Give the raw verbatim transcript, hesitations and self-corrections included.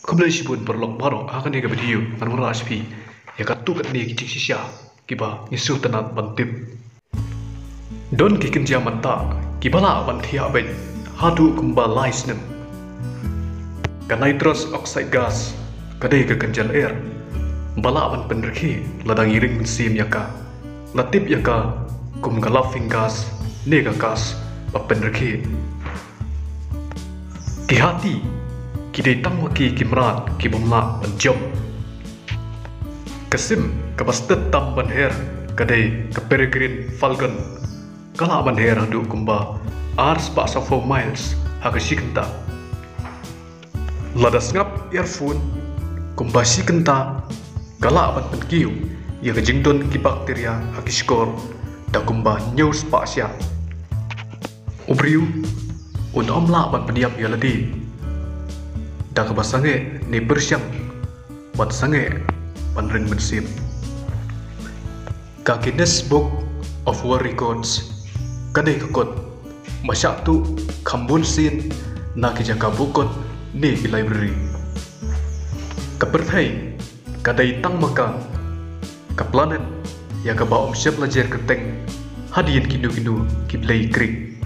Khublei shibun paralok baroh, ha kane ka video ngan wanrah sha phi ïa katto katne ki jingshisha kiba ngi sngewtynnat ban tip. Don ki kynja mynta kiba lah ban thiah beit haduh kumba lai snem. Ka nitrous oxide gas ka dei ka kynja lyer ba lah ban pynrkhie lada ngi ring mynsiem ïa ka. La tip ïa ka kum ka laughing gas ne ka gas ba pynrkhie. Ki hati ki dei tang ma ki ki mrad ki bym lah ban jump. Ka sim kaba stet tam ban her ka dei ka peregrine falcon. Ka lah ban her haduh kumba ar spah sawphew miles ha ka shi kynta. Lada sngap earphone kumba shi kynta, ka lah ban pynkiew ïa ka jingdon ki bakteria ha ki shkor da kumba hynñiew spah shiah. U briew un ym lah ban pynïap ïa lade da kaba sangeh ne pyrshang ban sangeh ban ring mynsiem. Ka Guinness Book of World Records ka dei ka kot ba shah tuh kham bun sien na ki jaka buh kot ne ki library. Ka pyrthei ka dei tang ma ka ka planet ïa kaba ym shym la jer kyrteng hadien kino kino ki blei krik.